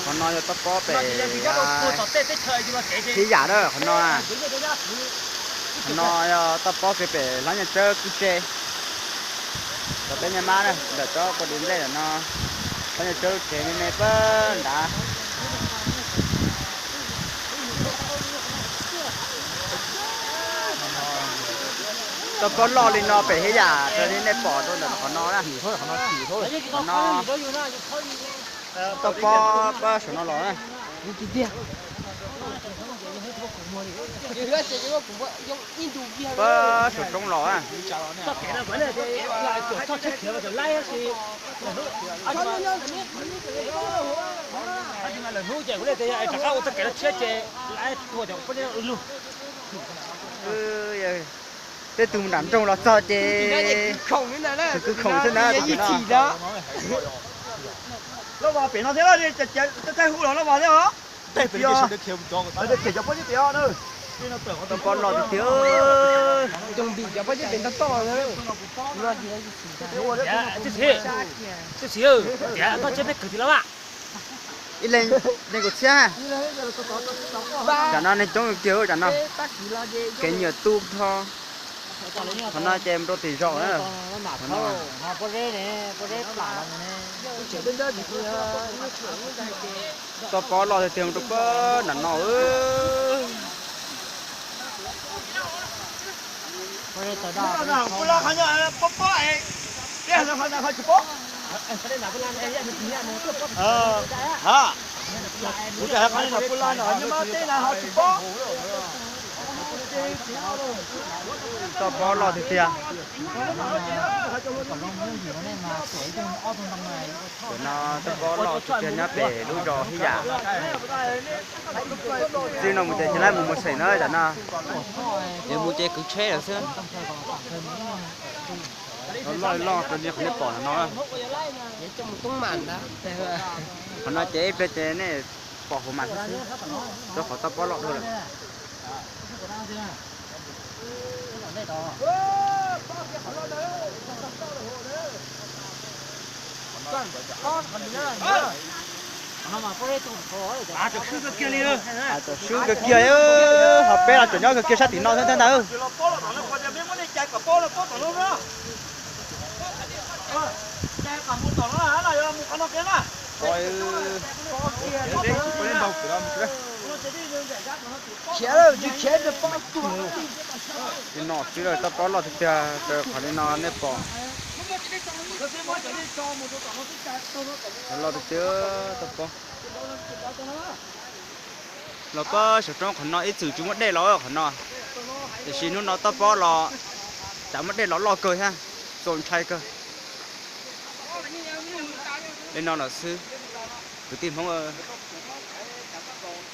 Qhov no yog toj pob pem Hib Yam na, qhov no. Qhov no yog toj pob kev pem Hlab Nyiaj Tsawb kwj tse. Tom peb nyiaj mab na, ntawm tsob kua dib nplej ntawm no, Hlab Nyiaj Tsawb lub tsev me me pab nrad. Toj pob loj li no pem Hib Yam raws li nej pom rau ntawm qhov no na. Qhov no, toj pob pab saum no los na. Pab saum roob los na. Tej tug nram nroog los txog ces kwv khoom xwb na. Loj Vas pem no thiab, thaij hu los Loj Vas thiab os. Cov pob loj tiag tiag. Ib leeg nees nkaum txhiab. Tam no neeg coob kiag tam no. Kev nyuam tu ho. Qhov no ces mus rau tim zos na. Toj pob loj tiag tiag mus rau pab nram no. Toj pob loj tiag tiag. Tam no toj pob loj tiag tiag nyob pem lub zos Hib Yam. Txij no mus ces tsis laib mus mus seem na tam no. Yuav mus ces kwv tsheb lawm xwb. Loj loj rau li qhov nej pom no. Qhov no ces ib pliag ces nej pom hauv mas xwb xwb, rau qhov toj pob loj dhau lawm. Txaus swb kawg kiag, ho peb los tseem nyob kawg kiag sab tim no thiab ntag. Li no xwb lawm, toj pob loj tiag tiag raws qhov li no nej pom. Loj tiag tiag toj pob. Los pab saum roob qhov no ib txwm tsis muaj dej los qhov no, tiam sis hnub no toj pob los, tsam muaj dej los loj kawg thiab, txaus ntshai kawg. Li no los xwb, kwv tij Hmoob.